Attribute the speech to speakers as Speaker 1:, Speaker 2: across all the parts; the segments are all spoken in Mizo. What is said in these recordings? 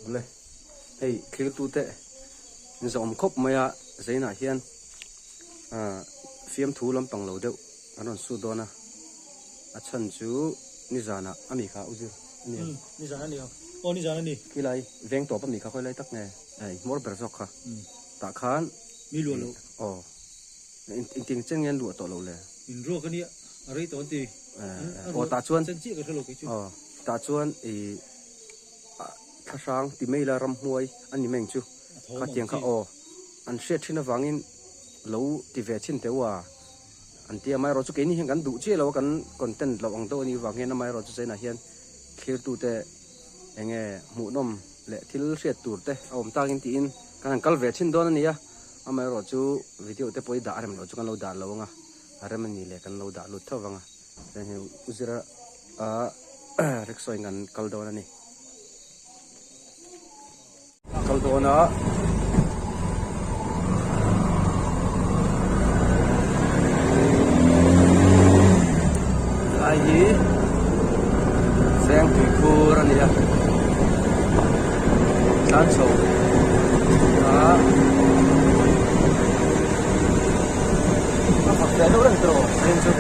Speaker 1: Awle hei thiltute in zawm khawp mai a zainah hian ah fiamthu lampang lo deuh an rawn sut dawn a a chhan chu nizanah a mi kha u zir a ni ang.
Speaker 2: Nizan a ni ang aw nizan a ni.
Speaker 1: Khilai veng tawp a mi kha khawi lai tak nge eh hmawr ber zawk kha tah khan
Speaker 2: mi luah loh.
Speaker 1: Aw engtiang chen nge an luah tawh loh le.
Speaker 2: In ruak a nia a rei tawh an ti.
Speaker 1: Aw tah chuan
Speaker 2: chen chiah ka hre lo kei chu.
Speaker 1: Aw tah chuan ih thlahrang ti mai ila ramhnuai a ni mai ang chu khatiang kha aw an hriat thin avangin lo ti ve chhin teh u a an ti a amaherawhchu keini hian kan duh chiah lo a kan content loh ang deuh a nih avang hian amaherawhchu zainah hian thlirtute eng nge hmuhnawm leh thil hriat tur te a awm takin tiin kan han kal ve chhin dawn a ni a amaherawhchu video te pawh hi dah a rem loh chu kan lo dah lo ang a a rem a ni leh kan lo dah lut tho vang a. Heng hi u zira a rickshaw in kan kal dawn a ni. Kal dawn a. Lai hi veng tuikhur a ni a. Tlan chho a. A fak ve deuh reng tawh train chu.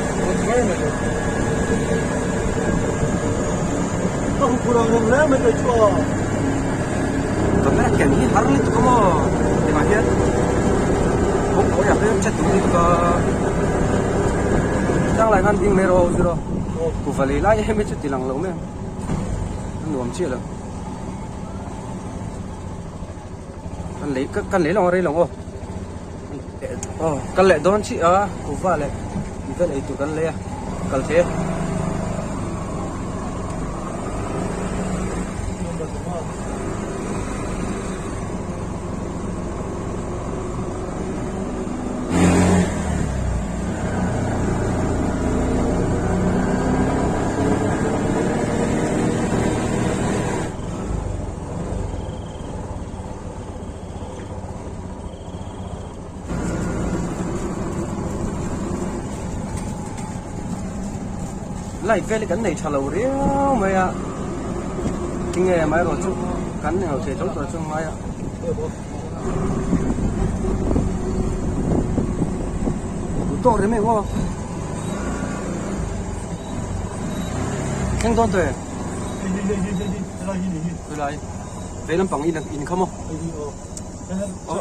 Speaker 2: Ka hu phur ang reng hle mai kei chu a.
Speaker 1: Camera ken hi har lutuk a maw engah hian kawngpui ah hian chat duh lutuk a tang lai khan ding mai rawh aw zir aw kuhva lei lai em hi chu ti lang lo mai ang a nuam chiah lo. Kan lei kan lei lo ang rei lo aw aw kal leh dawn chiah a kuhva leh vel ei tur kan lei a kal thei e. Light vel hi kan nei tha lo riau mai a tinge amaherawh chu kan nei lo thei tho tur chu a ngai a. Tawk rem em aw thleng dawn tawh em? Helai vei lampang in in kha maw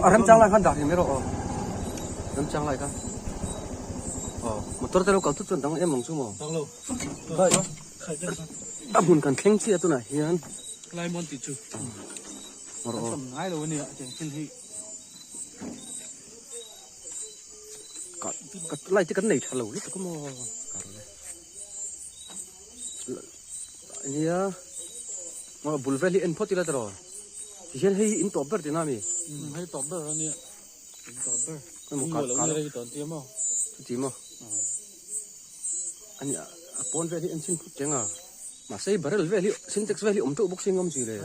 Speaker 1: a remchang lai khan dah rih mai rawh aw remchang lai kha aw motor te lo kal tut chuan dang em ang chu maw a hmun kan thleng chiah tunah hian light te kan nei tha lo lutuk a maw Nia a bul vel hi en phawt ila tiraw tihian hei hi in tawp ber tihna a mi?
Speaker 2: Umm hei tawp ber a nia in tawp ber
Speaker 1: emaw
Speaker 2: in
Speaker 1: kal
Speaker 2: luah
Speaker 1: kal
Speaker 2: loh rei tawh an ti a maw?
Speaker 1: Chuti maw? Ani a pawn vel hi en chhin phawt teng a mahse hei barrel vel hi sintex vel hi awm teuh bawk si ngam chi le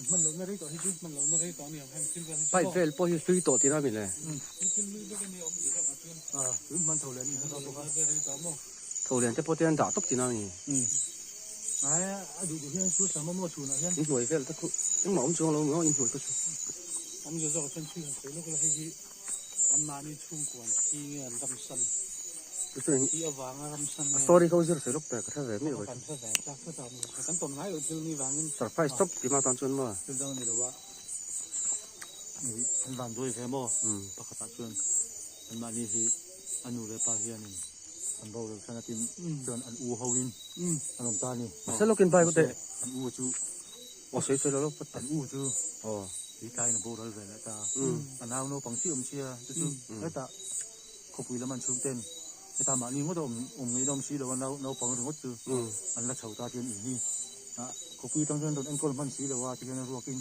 Speaker 2: hman lohna rei tawh hi chu hman lohna rei tawh a ni ang heng thil vel hi chu
Speaker 1: pipe vel pawh hi hlui tawh tihna a mi le?
Speaker 2: Umm thil hlui vek a nia awm tih bakah chuan
Speaker 3: tun hman tho leh a nih kha bawk a
Speaker 2: rei tawh maw?
Speaker 1: Tho lian te pawh te an dah tawp tihna a ni.
Speaker 3: Umm. Ai a duh duh hian su sam a maw chhunah hian.
Speaker 1: In hnuai vel te khu engmah awm chuang lo maw in hnuai te chu.
Speaker 2: Awm zia zawk ah chuan thil han sawi lawk ila hei hi an mahni chhungkua an thi nge an ramsan. Thi avanga ramsan nge.
Speaker 1: A story kho zir sawi lawk ta ka hre ve miah lo.
Speaker 2: Kan hre ve chak tlat a kan tawn ngai loh thil ni vangin.
Speaker 1: Surprise tawp tih mah tan chuan maw.
Speaker 3: Thil dang a ni lo a. An van duai ve maw pakhatah chuan an mahni hi a nu leh pa hianin an boral khan a tin chuan an u ho in an awm ta a ni.
Speaker 1: Mahse lawkin bai kawt e.
Speaker 3: An u chu
Speaker 1: aw sawi sawi lo lo phawt
Speaker 3: an u chu tui tlaiin a boral ve leh ta a nau naupang chiah awm sia chu chu hetah khawpui lam an chhung ten hetah mahni ngawt a awm awm ngei la awm si lo a naupang ringawt chu an la chho ta chuan in hi Khawpui atang chuan rawn enkawl hman si lo a ti hian a ruakin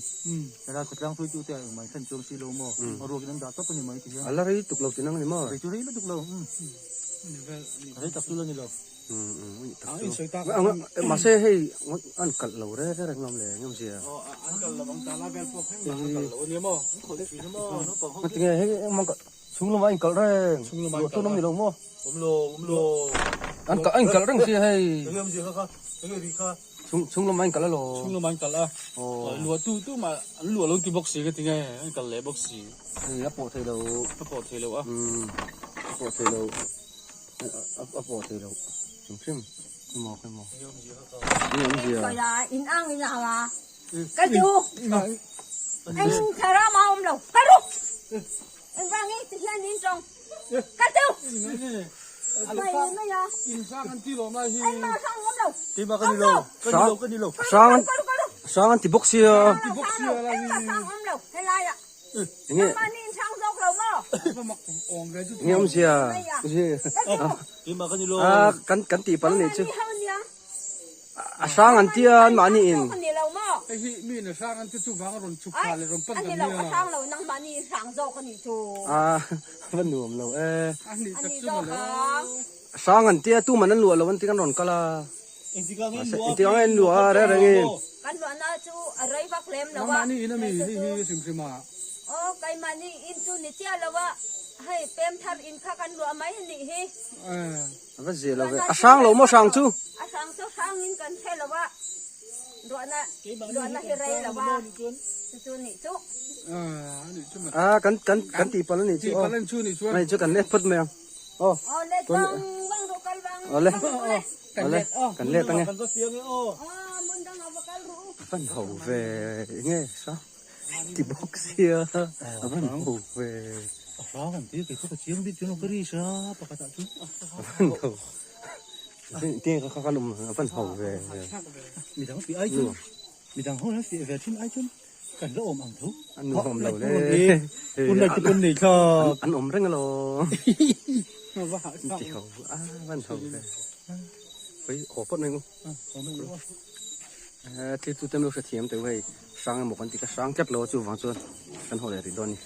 Speaker 3: helai khawtlang hruaitute ah engmah in thlen chuang si lo maw a ruakin an dah tawp a ni mai ti hian
Speaker 1: A la rei tuk lo tih nang a ni maw?
Speaker 3: Rei chu rei lutuk lo rei tak chu la ni lo.
Speaker 1: Mahse hei an kalh lo reng reng lam le engemaw zia. Tinge hei engmah chhung lamah a inkalh reng luah tun awm ni lo maw?
Speaker 3: Awm lo awm lo.
Speaker 1: An kalh reng sia hei.
Speaker 3: Enge awmzia kha kha enge ri kha.
Speaker 1: Chhung chhung lamah in kal a law.
Speaker 2: Chhung lamah in kal a. Luah tu tu mah an luah lo ti bawk si ka ti nge an kal leh bawk si.
Speaker 1: Hei a pawh thei lo.
Speaker 2: A pawh thei lo a.
Speaker 1: A pawh thei lo. A pawh thei lo. Hrim hrim. Emaw emaw. Ni awmzia.
Speaker 4: In ang in ang a. Kal ti u. Eng thara ma awm lo. Kal ru. Eng vang i ti hian in tawng. Kal ti u. Mai mai a.
Speaker 2: In sang an ti lo mai hi.
Speaker 4: Eng ma sang awm lo.
Speaker 3: Keimah ka ni lo. Ka ni lo ka ni lo.
Speaker 1: Sang sang an ti bawk sia.
Speaker 2: Ti bawk sia la
Speaker 4: Eng ma sang awm lo. Helai ah.
Speaker 1: Enge
Speaker 4: Mahni in sang zawk lo maw?
Speaker 1: Enge awmzia.
Speaker 3: Keimah ka ni lo.
Speaker 1: A kan kan tih palh anih chu. A hrang an tia an mahni in.
Speaker 2: Hei hi mi in a hrang an ti chu vang a rawn chhuk thla leh rawn pan kan nia.
Speaker 1: A va nuam lo e. Hrang an tia tuman an luah lo an ti kan rawn kal a. Engtikah nge in luah a reng reng in.
Speaker 4: Kan luahna chu a rei vak lem lo a.
Speaker 2: Nangmahni in a mi hei hi hrim hrim a.
Speaker 4: Aw keimahni in chu ni chiah lo a, hei pem thar in kha kan luah mai a nih hi.
Speaker 1: A va zia lo ve. A hrang lo maw hrang chu?
Speaker 4: A hrang chu hrang in kan hre lo a, luahna luahna hi rei lo a, chu chu nih chu.
Speaker 1: A kan kan kan tih palh a nih chu aw. Hei chu kan let phawt mai ang. Aw.
Speaker 4: Aw let vang vang rawh kal vang.
Speaker 1: Aw le. Aw le. Kan let ange.
Speaker 3: Kan va fiang e aw.
Speaker 4: Aw mun dang a va kal ru.
Speaker 1: A van ho ve enge sa ti bawk sia a van ho ve.
Speaker 3: A hrang an ti kei chu ka chiang bik chuan ka ri sa pakhat ah chu.
Speaker 1: A van ho. Tinge ka kal awm a van ho ve.
Speaker 3: Midang tih ai chuan midang ho hian fiah ve thin ai chuan Kan la awm ang tho.
Speaker 1: An awm lo le.
Speaker 3: Hun lai te pawn nei thla.
Speaker 1: An awm reng alo. Ti ho a van ho ve. Hoi haw phawt mai ngu. Thil chu tem lo hrethiam teuh hei hrang emaw kan ti ka hrang tlat lo chu vang chuan kan haw leh rih dawn ni.